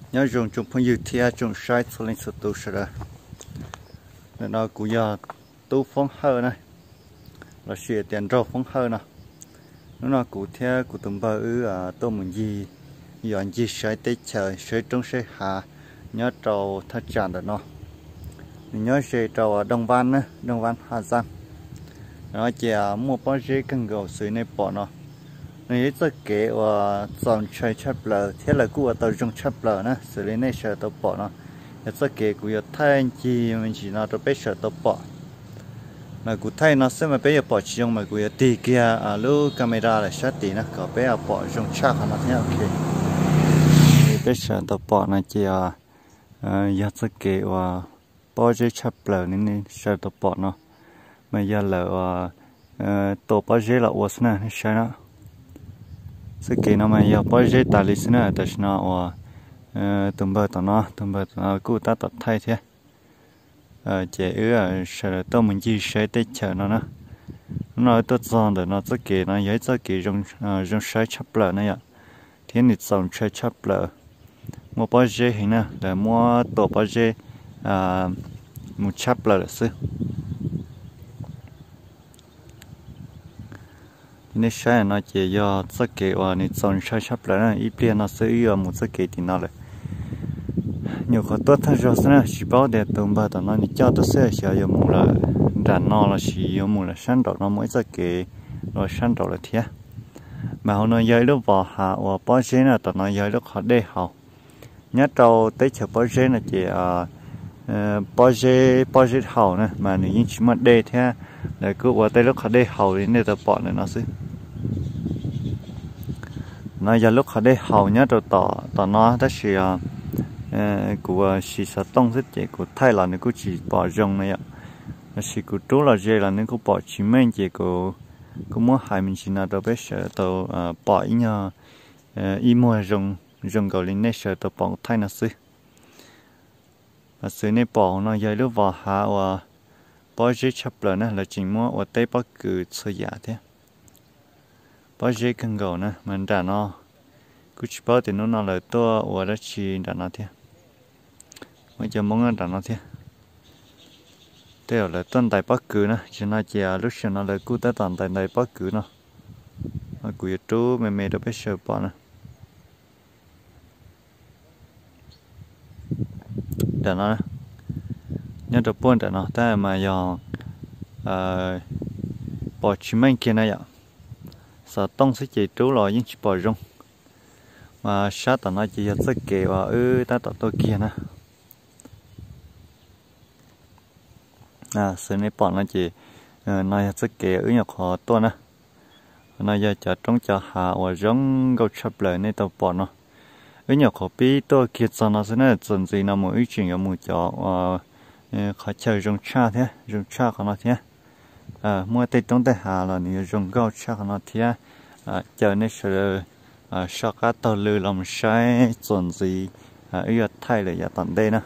Nyob zoo tsoom phooj ywg thiab tsoom saib txhua leej txhua tus sawv daws. Ntawm no kuv yog Tub Foob Hawj na, los sis tias Nraug Foob Hawj no. Hnub no kuv thiab kuv tus npawg wb tuaj mus ncig, yos ncig saib teb chaws, saib roob saib hav nyob rau thaj tsam ntawm no. Nws nyob ze rau Dooj Vab na, Dooj Vab Haj Zaj. Ntawm no ces muaj pob zeb kawg nkaus xws nej pom no. Nws yog ib txoj kev uas txaus ntshai tshaj plaws thiab lawv kuj ua tau zoo tshaj plaws na, xws li nej sawv daws tau pom no. Yog txoj kev kuv yuav thaij ncig me ntsis no rau peb sawv daws tau pom. Mas kuv thaij no xwb mas peb yuav pom tsis zoo mas kuv yuav tig kiag lub camera lawm sab tid na kom peb pom zoo tshaj qhov no thiab. Ok, peb sawv daws tau pom no ces yog txoj kev uas pob zeb tshaj plaws li nej sawv daws tau pom no. Mas yog lawv tua pob zeb los ua xwb na, nej saib na. Txoj kev no mas yog pob zeb tas li xwb na, tam sim no uas tus npawg tom no, tus npawg tom no kuj tab tom thaij thiab. Ces wb sawv daws tuaj mus ncig saib teb chaws no na. Hnub no wb tuaj txog ntawm no, txoj kev no yog ib txoj kev zoo saib tshaj plaws na yom, thiab nws txaus ntshai tshaj plaws. Muaj pob zeb heev na, lawv muab tua pob zeb mus tshaj plaws lawm xwb. Nej saib no ces yog txoj kev uas nws txaus ntshai tshaj plaws na. Ib pliag no xwb wb yuav mus txoj kev tim no lawm. Nyuam qhuav tuaj thawj zaug xwb na, tsis paub tias tus npawg tom no nws coj tuaj xwb xyov yuav mus lawm nram no los sis yuav mus lawm sab nraum no, muaj ib txoj kev los sab nraum lawm thiab. Mas hauv no yog ib lub vos hav uas pob zeb na, tom no yog ib lub qhov dej haus. Nyob rau teb chaws pob zeb no ces pob zeb, pob zeb haus na mas nws yeej tsis muaj dej thiab, lawv kuj ua tej lub qhov dej haus li nej tau pom ntawm no xwb. No yog lub qhov dej haus nyob rau tom no, tab sis kuv siv xov tooj xwb ces kuv thaij los nws kuj tsis pom zoo na yom. Tab sis kuv rub los ze los nws kuj pom tsis meej ces kuv kuj muab hais me ntsis no rau peb sawv daws tau pom ib nyuag, ib muag zoo nkaus li nej sawv daws tau pom kuv thaij no xwb. Mas xws nej pom no yog ib lub vos hav uas pob zeb tshaj plaws na, lawv tseem muab ua teb pob kws txhua yam thiab. Pob zeb kawg nkaus na, mas nram no kuj tsis paub tias hnub no lawv tuaj ua dab tsi nram no thiab. Muaj cov Hmoob nram no thiab. Tej zaum lawv tuaj ntais pob kws na, tsis no ces lub sij hawm no lawv kuj tab tom ntais ntais pob kws no. Kuv yuav rub me me rau peb sawv daws pom na. Nram no, nyob rau puag nram no tab mas yog pom tsis meej kiag na yom. Xov tooj xwb ces rub los yeej tsis pom zoo. Mas sab tom no ces yog txoj kev uas wb tab tom tuaj kiag na. Xws nej pom no ces no yog txoj kev wb nyuam qhuav tuaj na. No yog cov roob cov hav uas zoo nkauj tshaj plaws nej tau pom no. Wb nyuam qhuav pib tuaj kiag txog no xwb na, txuas ntxiv no mus wb tseem yuav mus cov uas qhov chaw zoo tshaj thiab, zoo tshaj qhov no thiab. Muaj tej roob tej hav los nws yuav zoo nkauj tshaj qhov no thiab. Caw nej sawv daws soj qab taug lw los mus saib txuas ntxiv wb yuav thaij lawm yav tom ntej na.